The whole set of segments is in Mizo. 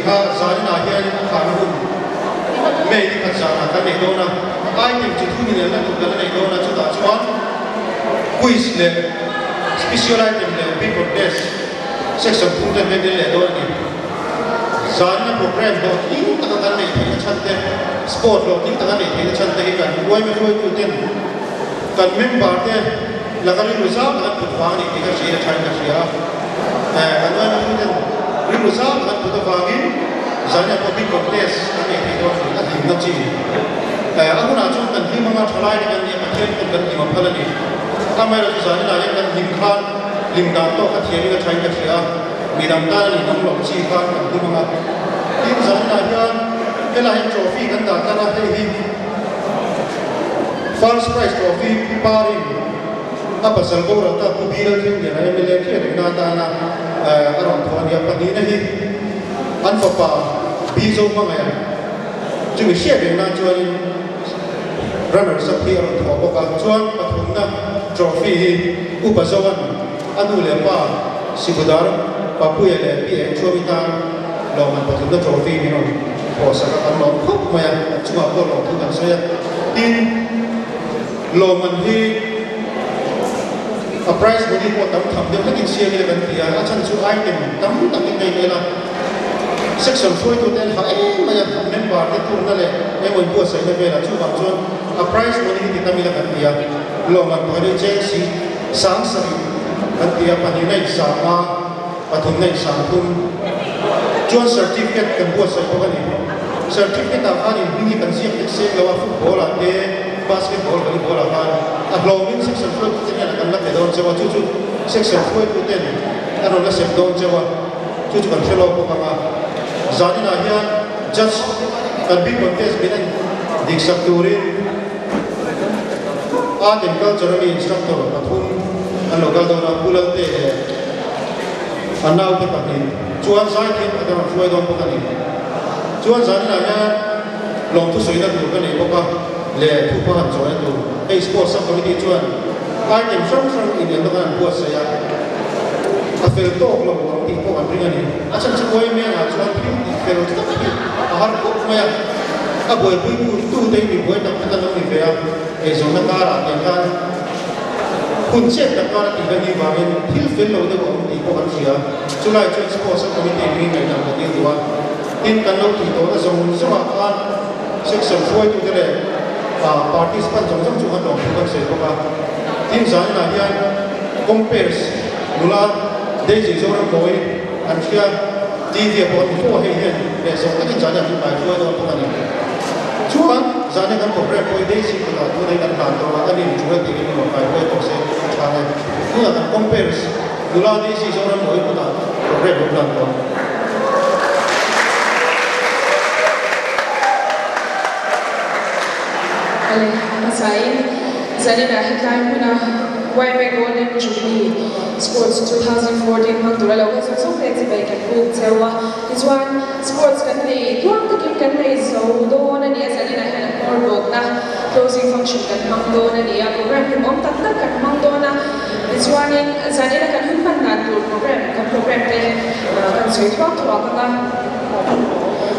kha zaninah hian a kharna hun May ni khat zanah kan nei dawn a, item chi thum inelna tur kan la nei dawn a, chutah chuan quiz leh special item leh big contest section thum ten kan en leh dawn a ni. Zanina program hlawhtling taka kan neih theihna chhan te, sport hlawhtling taka neih theihna chhan te hi kan yma hruaitu ten kan member te laka rilru zau tak an put vang a ni tih ka hria thain ka hria a. Kan yma hruaitu ten rilru zau tak an put avangin zanina pawh big contest kan neih theih dawn a ni, a hlimna chi. A hunah chuan kan hlim anga thalai te kan nia Pathian pawn kan hlim a phal a ni. Amaherawhchu zanina hian kan hlim khan hlim dan tawk a thiamin a thain ka hria a. Midang tan a ni dang lo chi khan kan hlim ang a. Tin, zanah hian helai hian trophy kan dah tlang a, hei hi First Prize Trophy Pi Parin a pasal boral ta Pu Bill Thengliana mla hriat rengna atana a rawn thawh a ni a. Pahnihna hi an fapa Bi Zohmangaia chumi hriat rengna chuanin runners up hi a rawn thawh bawk a. Chuan pathumna trophy hi Upa Zoan A nu leh pa Sibudar, Papuia leh Pi Eng Chuami tan lawmman pathumna trophy min rawn thawhsak a, kan lawm khawp mai a, an chungah pawh lawmthu kan sawi a. Tin, lawmman hi a prize money pawh tam tham deuh hlekin siam ila kan ti a, a chhan chu item tam tak in ka inel a, section hruaitute an hah em mai a, an member te turna leh emaw inbuatsaihna velah chuvang chuan a prize money hi ti tam ila kan ti a, lawmman pakhat hi cheng si. 70 kan ti a, pahnihna in sanga, pathumna in sangthum. Chuan certificate kan buatsaih bawk a ni. Certificate ah khan in hming hi kan ziak hlek seng lo a, football ah te, basketball, volleyball ah khan a hlawmin section hruaitu te hian kan la pe dawn cheu a, chu chu section hruaitu ten an rawn la sem dawn cheu a, chu chu kan hre lawk bawk ang a. Zaninah hian judge kan big contest min en diksak turin, Art and Culture ami instructor pathum an lo kal dawn a, Pu Lalte leh a naute pahnih chuan zaithiam pakhat a rawn hruai dawn bawk a ni. Chuan zaninah hian lawmthu sawina tur ka nei bawk a, leh thupa han chawina tur. Hei Sports Sub-Committee chuan item hrang hrang inelna khan an buatsaih a, a fel tawk lo ang tih pawh an ring a ni. A chhan chu YMA-ah chuan thil tih fel tak hi a har khawp mai a. A buaipui tu tute hi mi buai tak tak an lo ni ve a, eizawnna karah tiang khan hun chet tak kar a tih ve ni vangin thil fel lo deuh a awm tih pawh kan hria. Chulai chuan Sports a committee hming ngaihdan ka dil duh a, tin kan lo tih tawhna zawng zawngah khan section hruaitute leh participant zawng zawng chu kan lawmthu kan sawi bawk a. Tin zaninah hian compares nula Daisy Zorammawi an hria. TV a pawh a ni fo a, hei hian leh zawh takin zan hian an hruai dawn bawk a ni. Chuan zan hian kan program pawh hi Daisy kutah tun ain an hlan dawn a, a nin chu heti in rawn kai hruai tawh se a tha nge. Tunah kan compares nula Daisy Zorammawi kutah program an hlan dawn. Ale, a hmasain zaninah hetlai hmuna YMA Golden Jubilee Sports 2014 hmang tura lo kal zawk zawk te chibai kan buk cheu a. Tichuan, sports kan nei tluang takin kan nei zo dawn a ni a, zaninah hian a hmawr bawkna closing function kan hmang dawn a ni a, program hlimawm tak tak kan hmang dawn a. Tichuanin, zanina kan hun hman dan tur program, kan program te kan sawi thuak thuak ang a.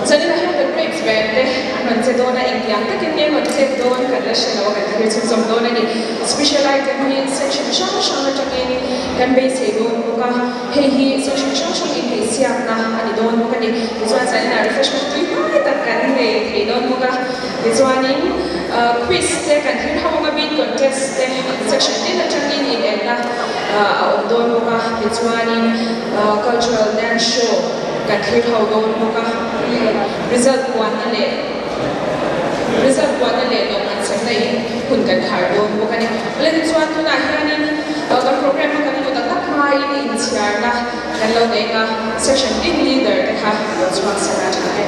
Zanina hian The Grapes Band te an rawn che dawn a, engtiang takin nge rawn chet dawn kan la hre lo a, kan thlir chhunzawm dawn a ni. Special item hi section hrang hrang atangin kan beisei dawn bawk a, hei hi section hrang hrang inneihsiakna a ni dawn bawk a ni. Tichuan zanina refreshment tui hnai tak kan nei thei dawn bawk a, tichuanin quiz te kan thlir ho ang a, beat contest te section tin atangin inenna a awm dawn bawk a, tichuanin cultural dance show kan thlir ho dawn bawk a, result puanna leh result puanna leh lawm an semna in hun kan khar dawn bawk a ni. Awle tichuan tunah hianin kan program a kan luh tak tak hmain inchhiarna kan lo nei ang a, section tin leader te kha lo chhuak sela a tha e.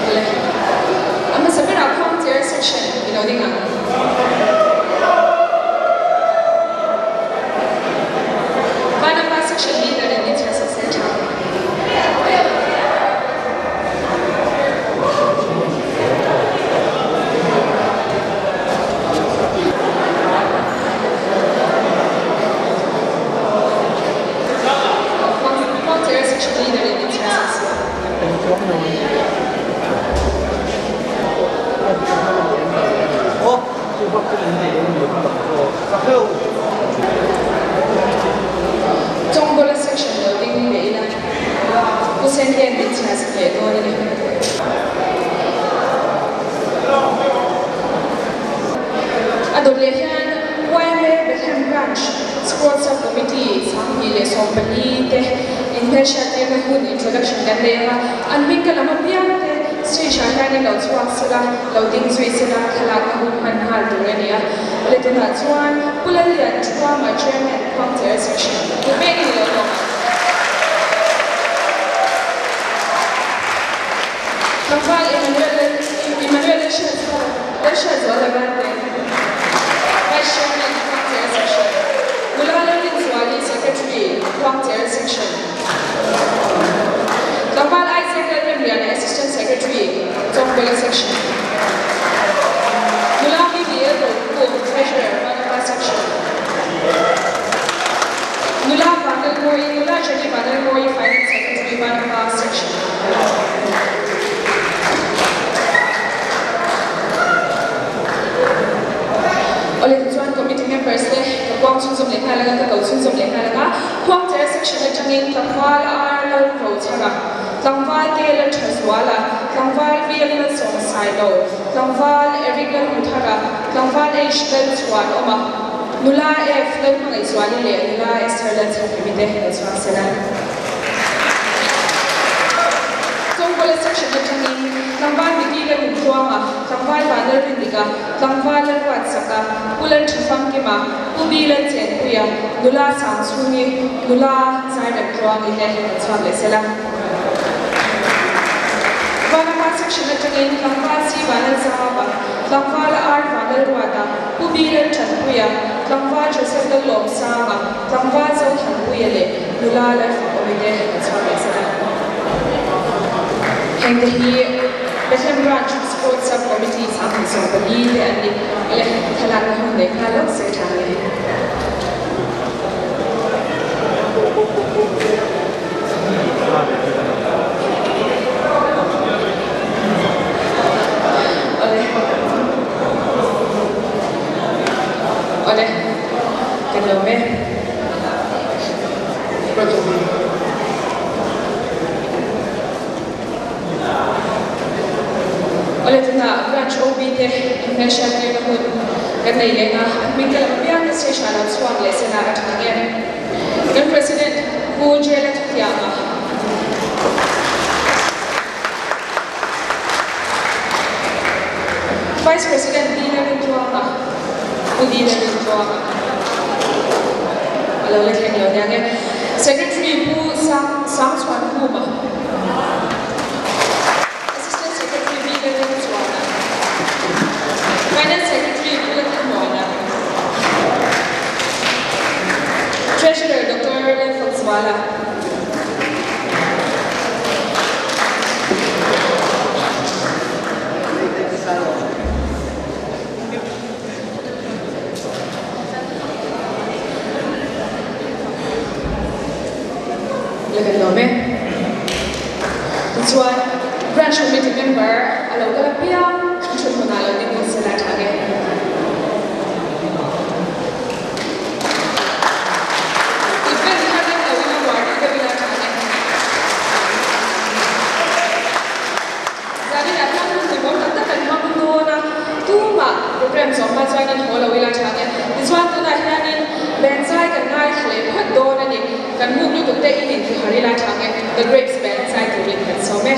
Awle a hmasa berah Khuangcher section i lo ding ang. Vanapa section leader in min chhiar sak se tha. hmelhriattirna hun introduction kan nei ang a, an hming ka lam apiang te stage ah hianin lo chhuak sela, lo ding zui sela thlalakna hun hman nghal tur a ni a. Awle tunah chuan Pu Lallian Thuama Chairman Khuangcher Section tu pek ni lo bawk ang. Tlangval Emmanuel Emmanuel Lalhriatzuala Vante, Vice Chairman Khuangcher Section, Nula Lalrinzuali Secretary Khuangcher Section, Tlangval Isaac Lalremliana Assistant Secretary Chawngkawla Section, Nula BBL Rokhum Treasurer Vanapa Section, Nula Vanlalmawi Nula Jenny Vanlalmawi Finance Secretary Vanapa Section. Awle tichuan committee members te ka puang chhunzawm leh nghal anga ka ko chhunzawm leh nghal anga Khuangcher section atangin tlangval ar lal ro chhara tlangval te lal tha zuala tlangval V lal sawm sai lo tlangval Eric lal hmu thara tlangval H lal chhuan awma nula F lal hmangaih zuali leh nula Esther lal chhan kimi te lo chhuak sela. Chawngkawla section atangin tlangval Miki lal Nuntluanga, tlangval Vanlal Rindika, tlangval Lal Ruatsaka, Pu Lal Thafangkima, Pu Bi Lal Chenpuia, nula Sangchhungi, nula Zairemtluangi te an chhuak leh sela. Vanapa section atangin tlangval Si Vanlal Zahaba, tlangval Ar Vanlal Ruata, Pu Bi Lal Tanpuia, tlangval Joseph Lal Lawmsanga, Tlangval Zothanpuia leh nula Lalfakawmite an chhuak leh sela. Hengte hi Bethlehem Branch Sports Sub Committee 24 te an ni. Awle, thlalakna hun nei nghal lawk se tha nge. Awle. Awle. Kan lo me. Awle tunah branch OB te inhmelhriat tirna hun kan nei leh a, an hming te lam apiang te stage ah lo chhuak leh sela a tha nge. Kan President Pu Jela Thutianga. Vice President Dina Rintluanga, Pu Dina Rintluanga a lo la thleng lo nia nge. Secretary Pu Sang Sangchhuan Khuma, Assistant Secretary V Lalremchuana, Finance Secretary Pu Lalthamuana, Treasurer Doctor Lalfakzuala. La kan lawm e. Tichuan, Branch Committee member a lo kal apiang thut hmunah lo ding se la tha nge. Event kha rem lo in a uar deuh deuh ila tha nge. Zaninah hian hun hlimawm tak tak kan hmang dawn a, tumah program zawm hma chuan in haw lo ila tha nge. Tichuan tunah hianin band zai kan ngaithla leh phawt dawn a ni. Kan muk lutuk te in intihar ila tha nge. The Grapes Band zai turin kan sawm e.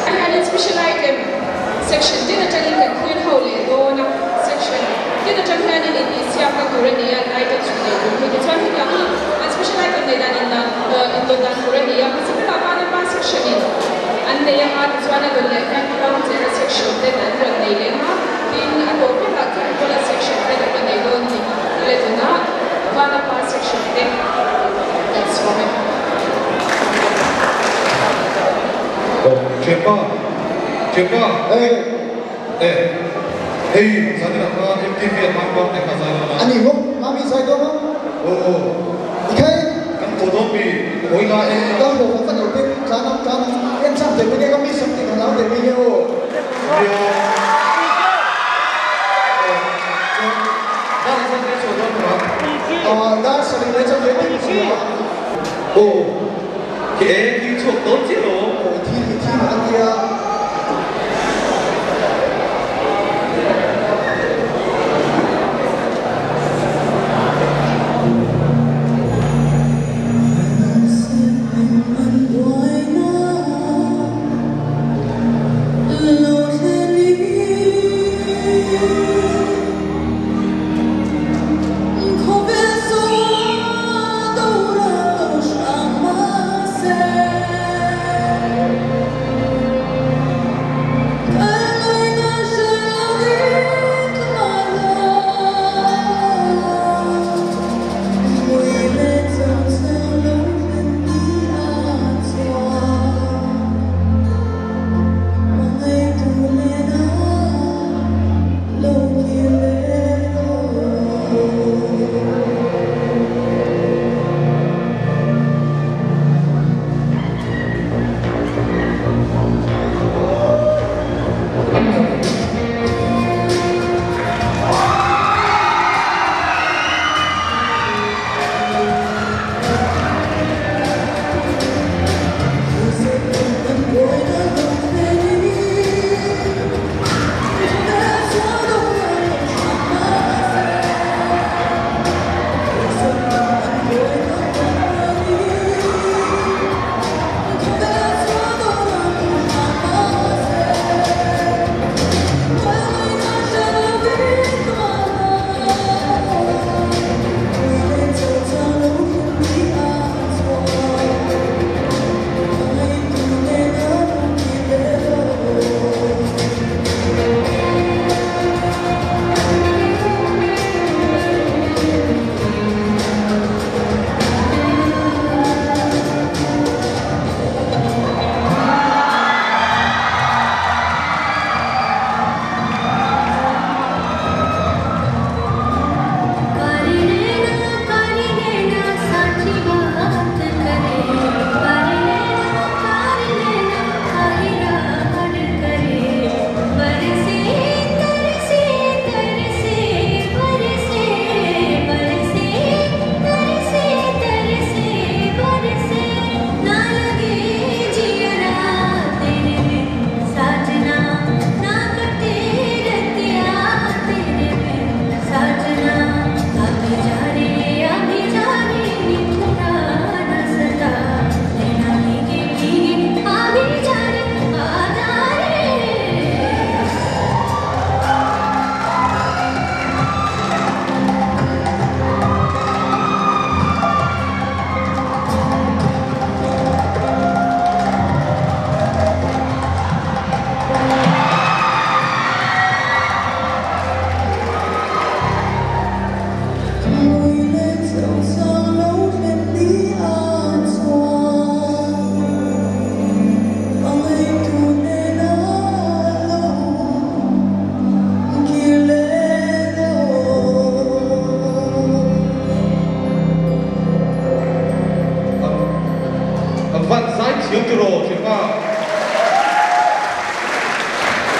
Hianin special item section tin atangin kan thlir ho leh dawn a, section tin atang hianin intihsiakna tur a ni a, an items rawn nei tur hi. Tichuan hetiang hi an special item neih dan indan indawt dan tur a ni a, hmasa berah Vanapa section in an nei anga tichuan a dawn leh hian Khuangchera section ten an rawn nei leh anga tin a tawp berah Thingkawla section ten an rawn nei dawn a ni. Le tunah Vanapa section te kan sawm e. Thianpa, thianpa, Hey. Eh, hei zanin ah khan MTV ah khan bang te kha zai dawn a. Ani maw? Mami zai dawn a? Aw aw. I khai? Kan thaw dawn mi, hawi la e. Ka hlawh ka ka lo pek tlan ang tlan ang, en chak deuh mai nge ka miss ang tih ka hlau deuh mai nge aw. Nia. Chuan dar hi chuan kan chhuah dawn maw? Aw, dar sarih leh chuan ve deuh chhuah a. Aw. Khi e, khi chhuak dawn chiah lo. Aw, thi hi thi mah a nia.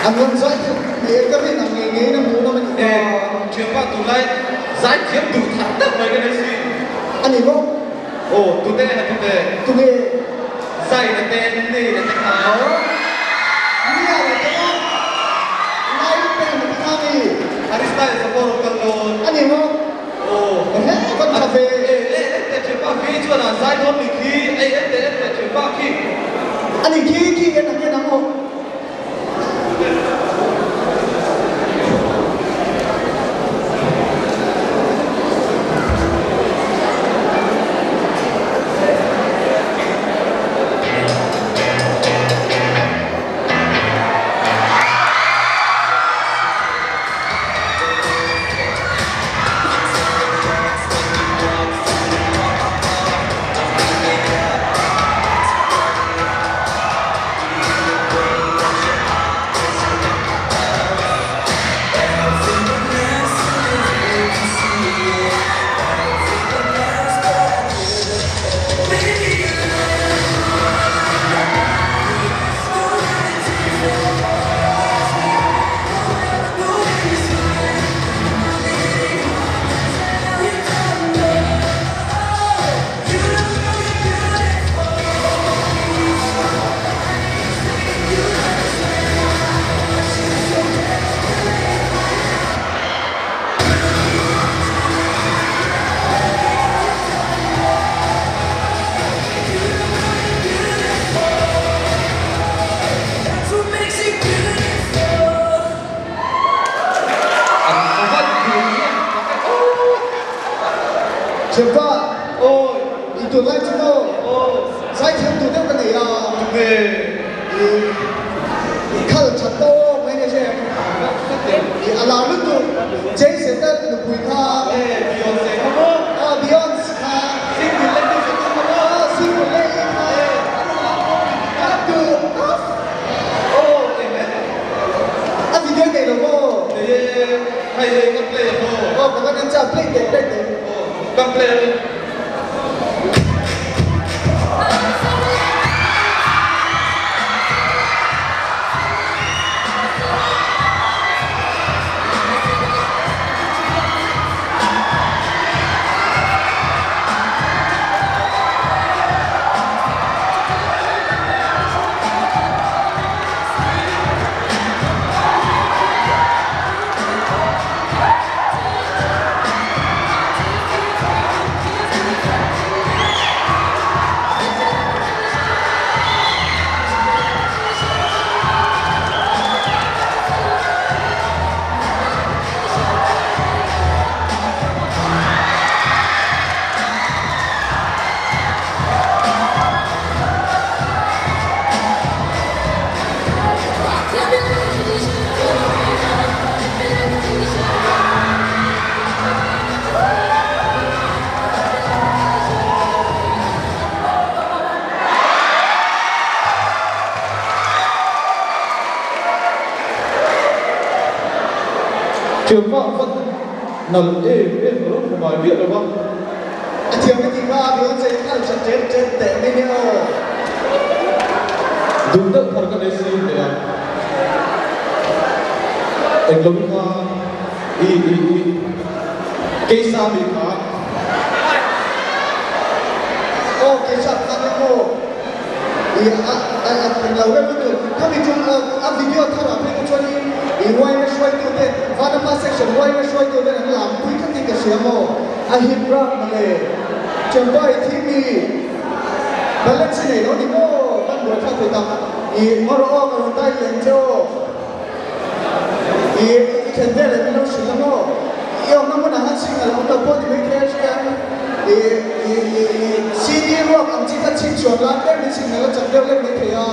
An rawn zai thiam hle ka rin ang ngei ngeiin a hmuh nawm a nih kha. Thianpa tunlai zai thiam duh thar deuh mai ka nei si. A ni maw? Aw, tute a tute. Tunge? Zai na te, nei na te kha. Nia na te kha. Lai te na te kha mi. Harry Styles a pawh rawn kal dawn. A ni maw? Aw. Ehe, van tha ve. E, e, en teh thianpa khi chuan a zai dawn ni khi. Ei, en teh, en teh thianpa khi. A ni khi, khi en ang en ang aw. An va duh hian tak e aw. Thianpa, Awi. I tunlai chu maw? Awi. Zaithiam duh deuh ka nei a. Tunge? I i khal tha tawk mai nge che. I a lar lutuk. Jay-Z a nupui kha. E, Beyonce kha maw? A, Beyonce kha. Single lady kha maw? A, single lady kha. E, a rawn lar tawk mai. A duh. Aw, eng e? A video nei lo maw? Nei e, hei hei kan play ang aw. Aw, ka van en cha, play teh, play teh. Aw, kan play ang e. Thiam vak vat nalh em em ka lo hmu ngai miah lo va. A thiam ka tih kha a Beyonce i khal chat ṭet ṭet teh mai nia aw. Duh deuh thar ka nei si teh a. Englo hi kha i i i keisa mi kha. Aw keisa kha nia maw i a a a englo reuh lutuk. Khami chu a video thar ah phei kha chuanin i yma hruaitu ten Vanapa section yma hruaitu ten an lam pui kha tih ka hria maw. A hip rak mawle. Champa i thi mi balance i nei lo ni maw? Kan buai thlak thei tak. I ngaw rawh aw ka rawn dai leh ang che aw. I i thlen vel leh min lo hrilh la maw? I awmna hmunah khan signal a awm lo pawh ni mai thei a hria. I i i i CD ruak ang chi kha chhip chhuan lai ber min signal a chak deuh lek mai thei a.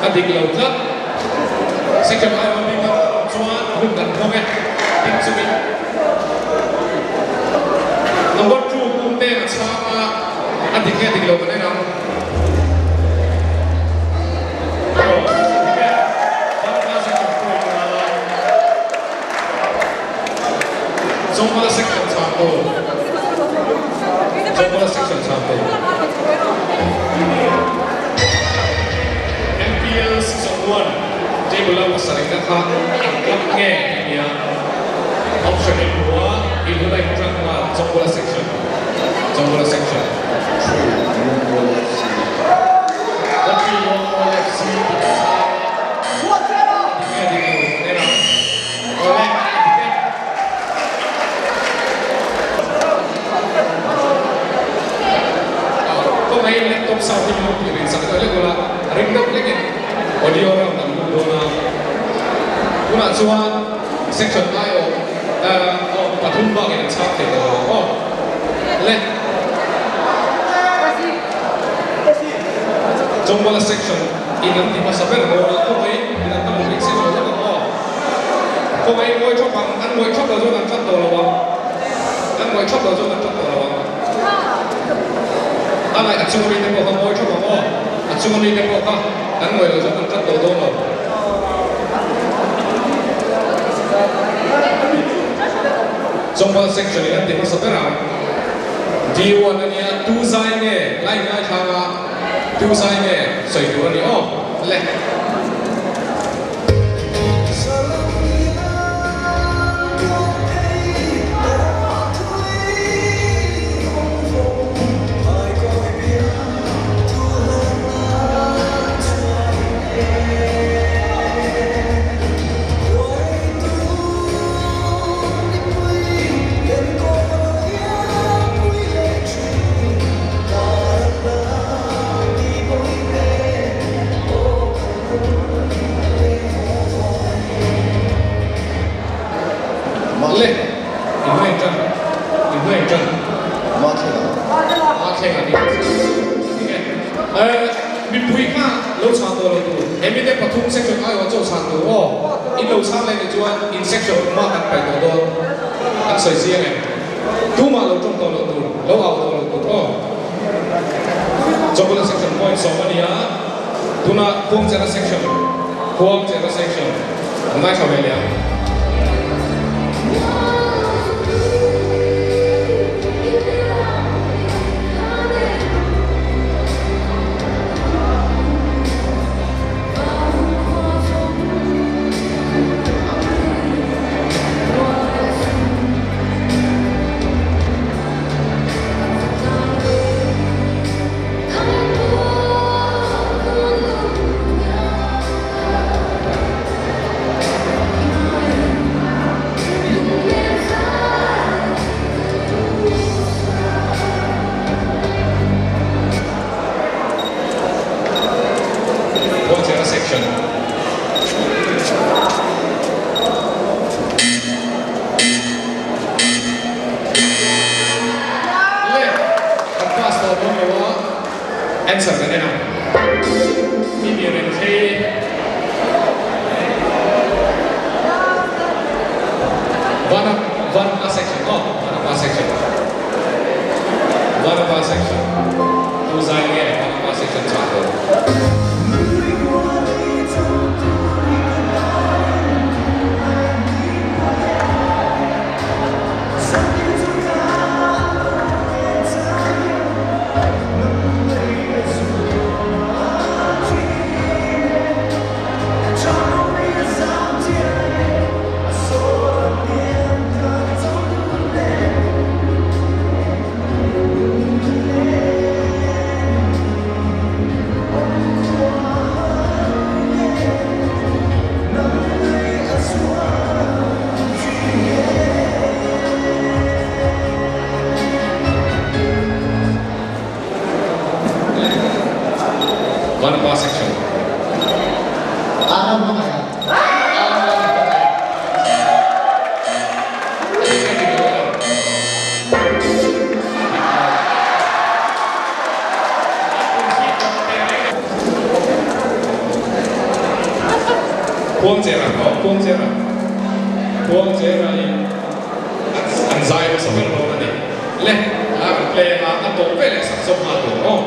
A dik lo tlat. Section aiawh bik a chuan hun kan hmang e ding chungin Number 2 Kungten a chhang a, a dik nge dik lo kan en ang. Aw, dik e. Vanpa section point a. Chawngmala section chhang tur. Chawngmala section chhang tur. MPL season 1 table a pasarihna kha eng club nge tih nia option in hmu a, in hun a intan nghal Chawngmala section. Chawngmala section. Country Lawngmawla FC tih a chhang a, dik nge dik lo kan en ang. Awle, a dik e. Kawngaiin laptop sound hi min lo tih rin sak deuh lek ula, a ring deuh lekin audio round an lut dawn a. Tunah chuan section aiawh aw pathum bakin an chhang thei tawh lo ang aw. Le. Chawngmala section in an ti hmasa ber dawn a, kawngaiin midang ka hmu ring si lo lek ang aw. Kawngaiin ngawi thap ang, an ngawi thap lo chuan an that tawh lo ang. An ngawi thap lo chuan an that tawh lo ang. A ngaih a chunga mite pawh kha ngawi thap ang aw. A chunga mite pawh kha an ngawi lo chuan an that tawh dawn lo. Chawngval section in an ti hmasa ber ang. D1 a nia, tu zai nge line ngaithlang a, tu zai nge sawi tur a ni aw. Le. Le, in hnuai ṭan, in hnuai ṭan. Ma thleng a ni. Enge? Eh, mipui kha lo chhan tawh lo tur. He mite pathum section aiawh chaw chhan tur aw. In lo chhang leh nih chuan in section hma kan paih tawh dawn. Kan sawi chiang em? Tumah lo ṭawng tawh lo tur, lo au tawh lo tur aw. Chawkawla section point sawm a ni a, tunah Khuangchera section, Khuangchera section an ngaithla ve leh ang. Khuangchera section. Le, kan pass tawh dawn lo a, answer kan en ang. Mi mi reng thei. Vana, Vanapa section aw, Vanapa section. Vanapa section. Tu zai nge Vanapa section chah dawn. Vanapa section. Aram hmangaih. Aram hmangaih. Khuangchera aw Khuangchera Khuangchera in an zai hmasa ber dawn a ni. Le a rawn play anga a tawp ve leh sak zawk nghal tur aw.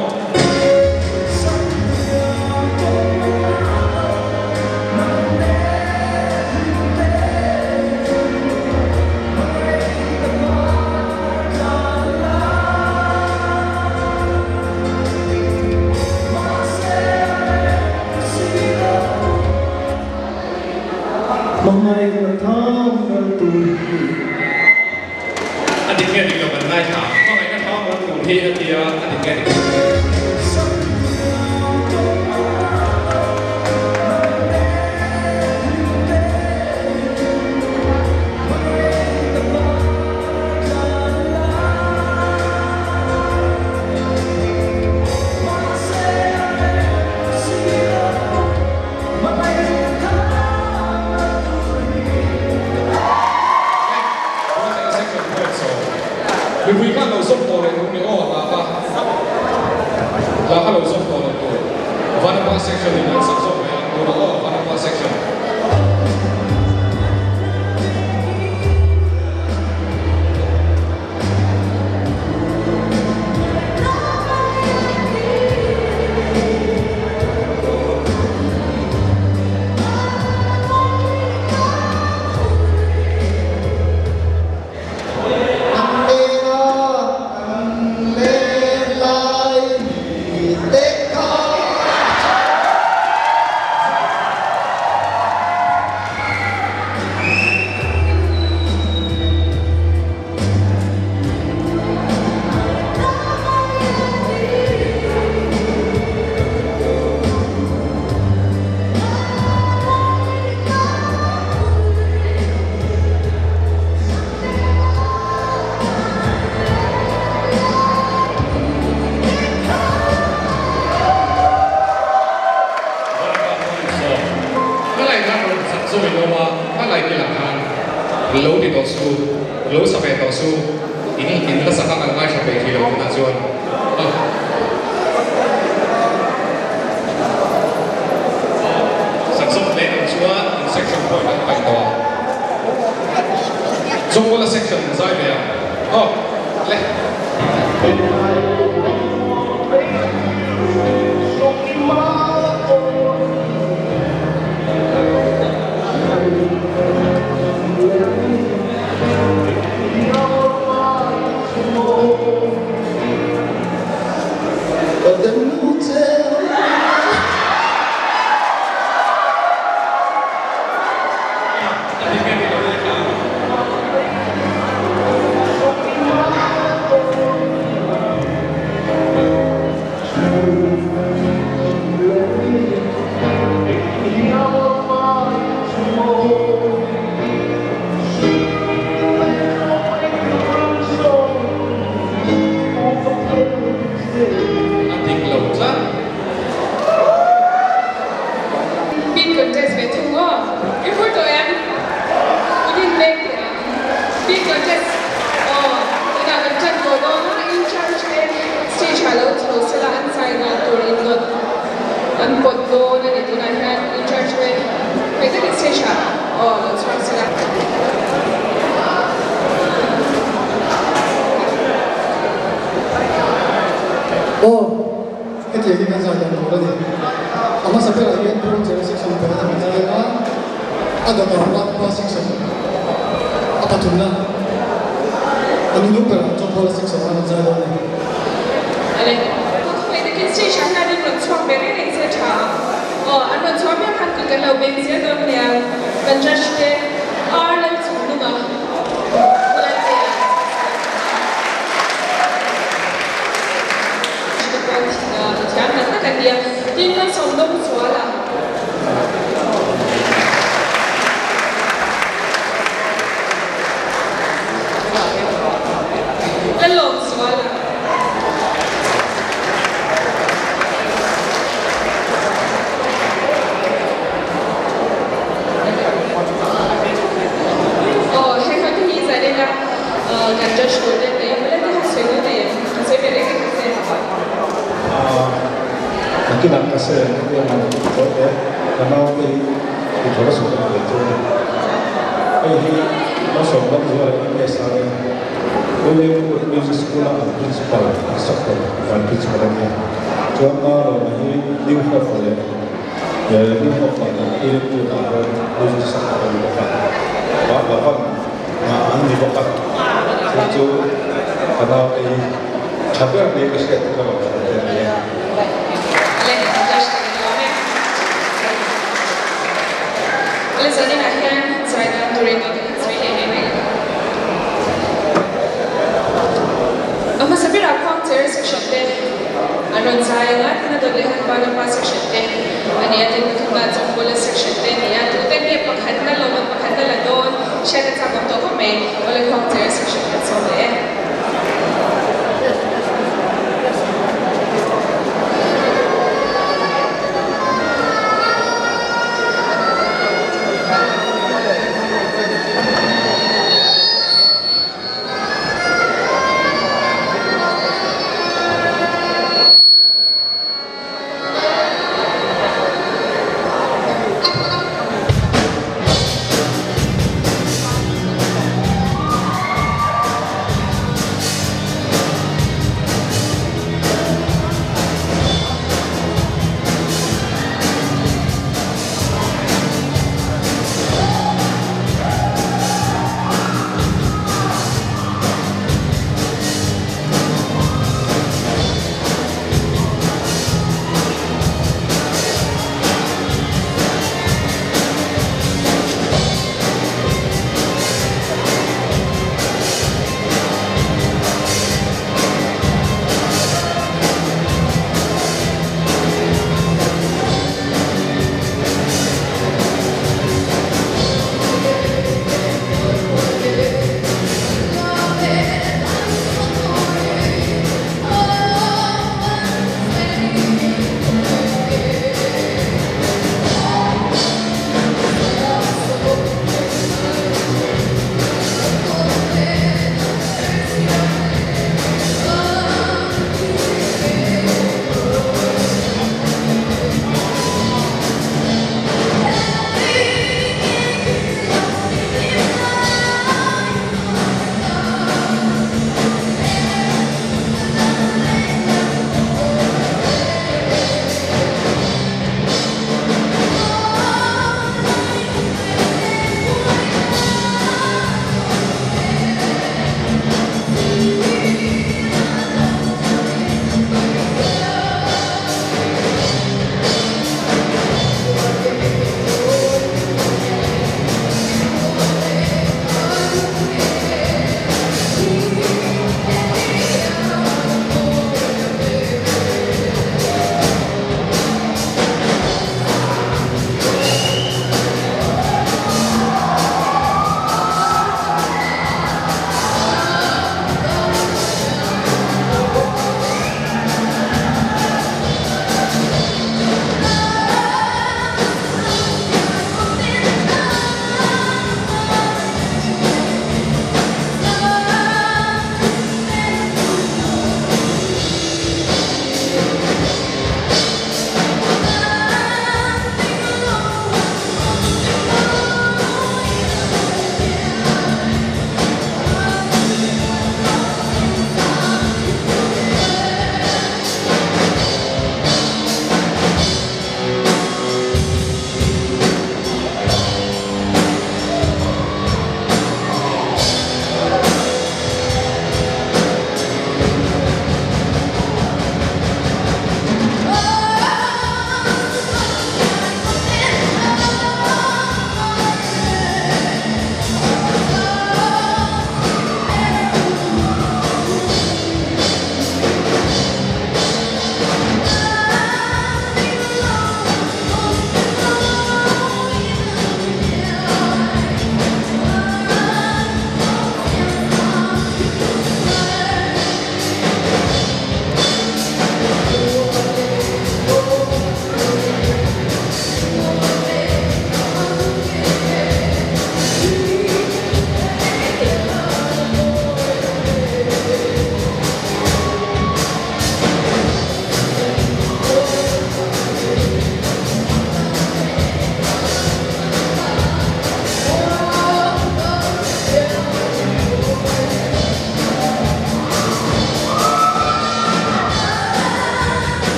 A dik nge dik lo kan ngaithla ang. Hmangaihna thang ral tur hi a tia a dik nge dik lo. Mipui khan lo zawm tawh leh tur ni aw hla kha hla kha lo zawm tawh lo tur Vanapa section in an sak zawk mai ang tunah aw Vanapa section. Lo ti tawh su, lo sa ve tawh su, in in la sak a kan ngaithla peih thei lo tunah chuan. Sak zawk leh ang chuan in section point an paih tawh a. Chawngkawla section zai ve ang. Aw le. A dik lo tlat. Big contest ve thung aw. I phur tawh em? I din mek teh ang. Big contest aw. Tunah kan tan tawh dawn a, in charge te stage ah lo chho sela an zai dan tur in dawt an pawt dawn a ni tunah hian in charge te hmei takin stage ah aw lo chhuak sela. Aw, hetiang hi kan zai dan tur a ni. A hmasa berah hian Phung Chera section pakhat a kan zai a, a dawtah Vanpa section a pathumna a ni hnung berah Chawngkawla section a kan zai dawn a ni. Ale, ka khawngaih takin stage ah hian in rawn chhuak ve reng reng se tha ang. Aw, an rawn chhuah piang khan kut kan lo beng zel dawn nia, kan judge te ar lo chhung lung a, khawlai te ah te pawh thiam tak tak an nia, tin kan sawm dawng sual a. Lalawm sual a. Aw hei ho te hi zan ila kan judge tur te nei a te han sawi dawn nei em han sawi ve reng reng ang che. Nakinah ka sawi ang ka tia ang tawh te ka naute hi. Tih ka sawi tak ve chu a ni. Hei hi Malsawmdamzuala MSA William Wood Music School-a an Principal, Instructor, Vice Principal a nia. Chuan Ngalawma hi New Hope-a leh New Hope-a leh William Wood-ah hian Music Instructor a ni bawk a. Bhagavan an ni bawk a. Chu chu ka naute hi tha ber nia ka hriat ka rawn hrilh te a ni e. A hmasa berah Khuangcher section te an rawn zai ang a, tin a dawt leh han Vanapa section te a ni a, tin pathumna Chawngkawla section te a ni a, tute nge pakhatna lawm pakhatna la dawn hriat a chak awm tawh khawp mai, awle Khuangcher section kan sawm leh e.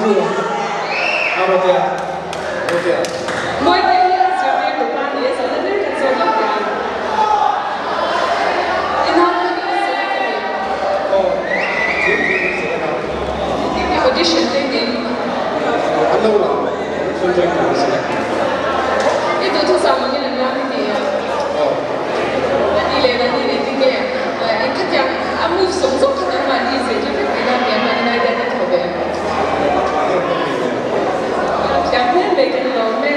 Andrew a Rotea Rotea. Mawitea hi a zirtir tu pa ni e zawhna ber kan zawt lawk teh ang. I nau pawh hi a select a ni. Aw thil thil kan select a. I audition te nen. An lo lang full join tur an select. I duhthusam angin an lam i ti a. Aw. A ni leh a ni leh tinge i khatiang a move zawng zawng kha nangmahni zirtir vek tihna a ni a, mahni ngai hian i thaw ve. Thiam hle mai kan lawm e.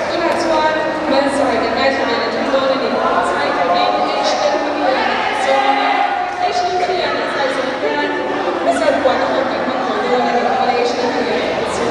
Tunah chuan Malzai kan ngaithla ve leh thung dawn a ni. Zai turin H Lalhminghian zawng a, H Lalhminghian a zai zawng hian result puan a hawng kan hmang tawh dawn a ni. Awle H Lalhminghian chu.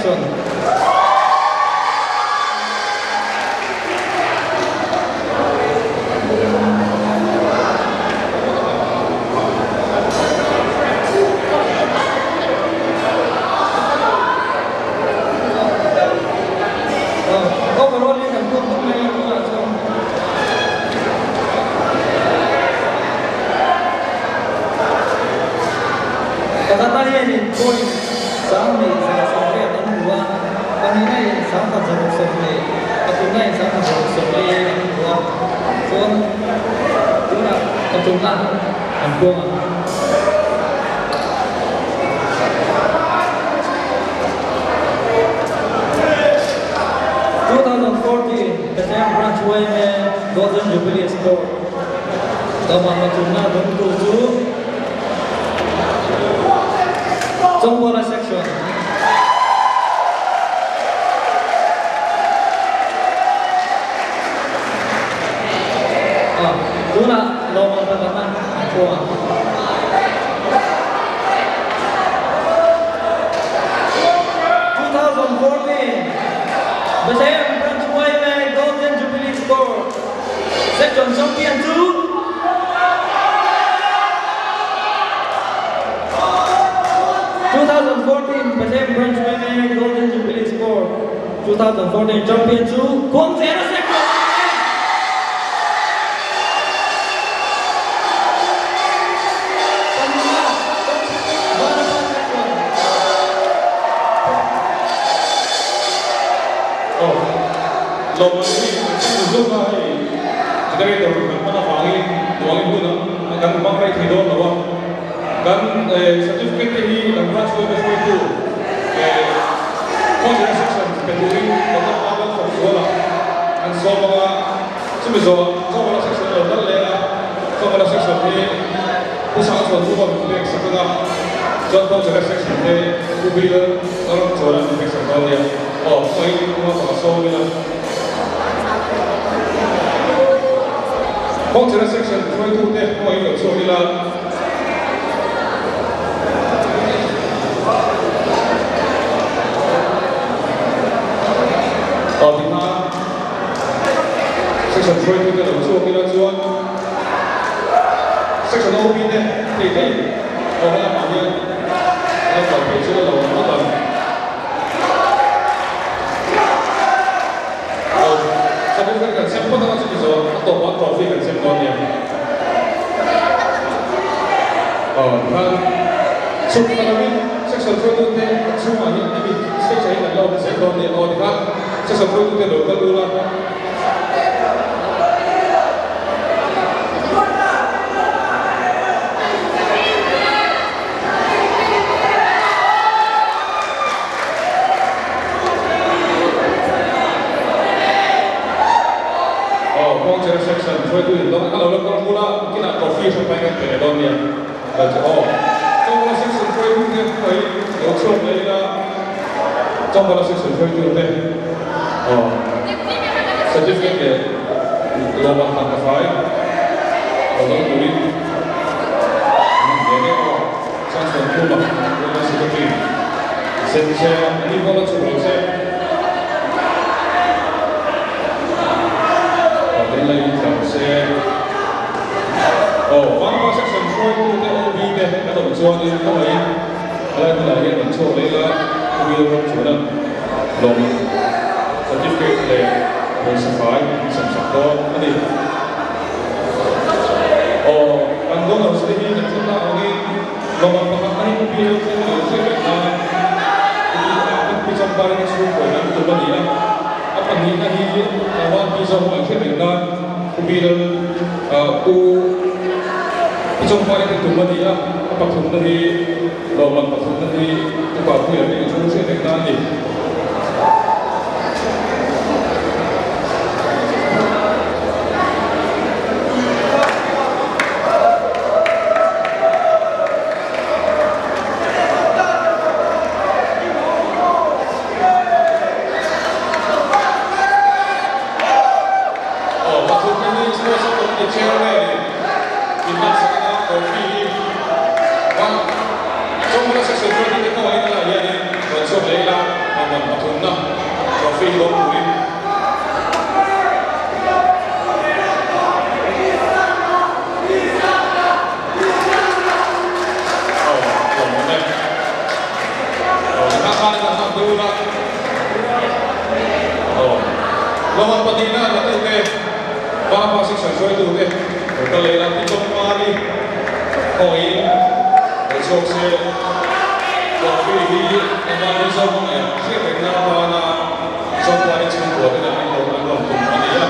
Section. Overall in kan tuak tuk mai a tunah chuan. Pakhatna hianin point 2180 an hmu a, pahnihna in 1620, pathumna in 1640 an hmu a, chuan tunah pathumna an puang ang. 2014 Bethlehem Branch yma Golden Jubilee Sport Dawhkan pathumna dawngtu chu Chawngbuala Section. Tunah lawmman pakhatna an pawh ang. 2014 Bethlehem Branch yma Golden Jubilee Sport Section Champion chu 2014 Bethlehem Branch yma Golden Jubilee Sport 2014 Champion chu Khuangzera Section a ni e. Pahnihna, Vanapa Section. Aw, lawmman hi kan hmu zawk a, hei generator kan hman avangin duangin hun a kan hmang rei thei dawn lo a, kan certificate te hi kan branch yma hruaitu Khawzira section pe turin Doctor Pavel Sawmzuala an sawm ang a, chumi zawh Chawngmala section a lo kal leh a, Chawngmala section hi Pu Sangchhuanthuma min pek sak ang a, chuan Khawzira section te Pu Bill Lalramchuana min pek sak dawn nia. Aw, khawiin Pu Mafaka sawm ila. Khawzira section hruaitute khawiin lo chhuak ila. Aw tikhan section hruaitute lo chhuak ila chuan section OP te thei thei aw helamah hian lo kal phei chu a lo awm ngawt ang. Aw certificate kan sem phawt anga chumi zawh a tawpah trophy kan sem dawn nia. Aw tikhan chhuk ta lovin section hruaitute a chhungah hian hemi stage ah hian kan la awm zel dawn nia. Aw tikhan section hruaitute lo kal ula. Aw, Kawngchera section hruaitu in dawn a lo la kal hmul a, kinah trophy hran pai kan pe leh dawn nia. Lo chu aw, Chawngmala section hruaitu te hnuai lo chhuak leh ila, Chawngmala section hruaitu te aw certificate leh lawmman tangka fai lo dawng turin an han ve mek aw. Changchhuan Khuma, Women Secretary, sem che a ni pawh la chhuk lo che. Pathian la in tlar se. Aw, Vanpa section hruaitu te OB te kan awm chuanin khawngaihin helai hmunah hian rawn chhuak leh ila khawil ram chuan lawm certificate leh pawisa fai an sem sak dawn a ni. Aw, kan donors te hi kan thutna angin lawmman pakhat na hi Pu Pi Lalthleng a lo hriat reng nan Pu Pi kan Pi Champari te chhungkaw in an tum a ni a, a pahnihna hi Taiwan Pi Zoho an hriat reng nan Pu Pi Lal Pu Pi Champari te tum a ni a, a pathumna hi lawmman pathumna hi Pu Kapuia te in chhung hriat reng nan a ni. Aw, pathum hi Sports Committee Chairman in inhmansak anga trophy hi Chawngmala Section 20 te kawngah in a lah hianin rawn chhuak leh ila. Lawmman pathumna trophy hi dawng turin Aw, lawmawm e. Aw, tikhan khan kan hman dun a. Aw, lawmman pahnihna la tute, Vanapa section hruaitute lo kal leh la, Pi Chawngmari khawiin lo chhuak se, trophy hi engvang Mizo hmangaiah hriat rengna atana Chawngmari chhungkua te nen an rawn an rawn tum a ni a,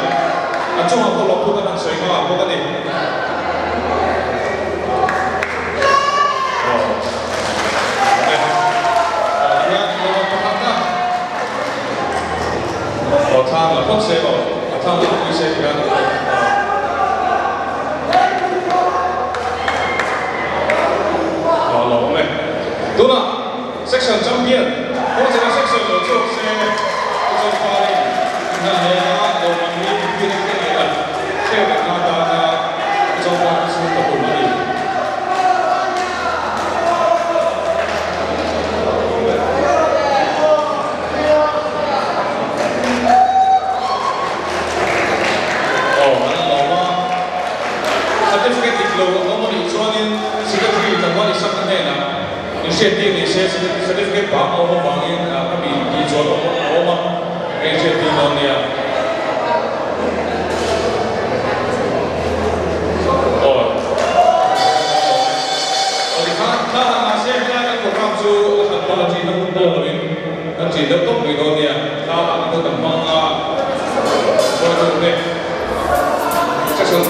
an chungah pawh lawmthu kan han sawi nghal bawk a ni. Aw, awm e. Aw, tihian lawmman pakhatna. Aw thang la phawt se aw, a thang la pui se ti khan a awm a. Aw lo awm e. Tunah section champion kawngchhena section lo chhuak se Pu Chawngparin hna hle a lo man hi mipui te thleng leh a hriat reng atana Pu Chawngparin chhung ka tum a ni. Aw, an lawm a. Certificate dik lo an awm a nih chuanin Secretary tlangval Isaka hnenah inhriattir ni se, certificate bang a awm avangin ka mi tih chuan a awm a, ka inhriattir dawn nia. Aw, aw tikhan thla han la se helai kan program chu a hran pawh a ṭihna hun pawh loin Kan ṭih deuh tawp mai dawn nia, thla ah te kan hmang a, hruaitu te section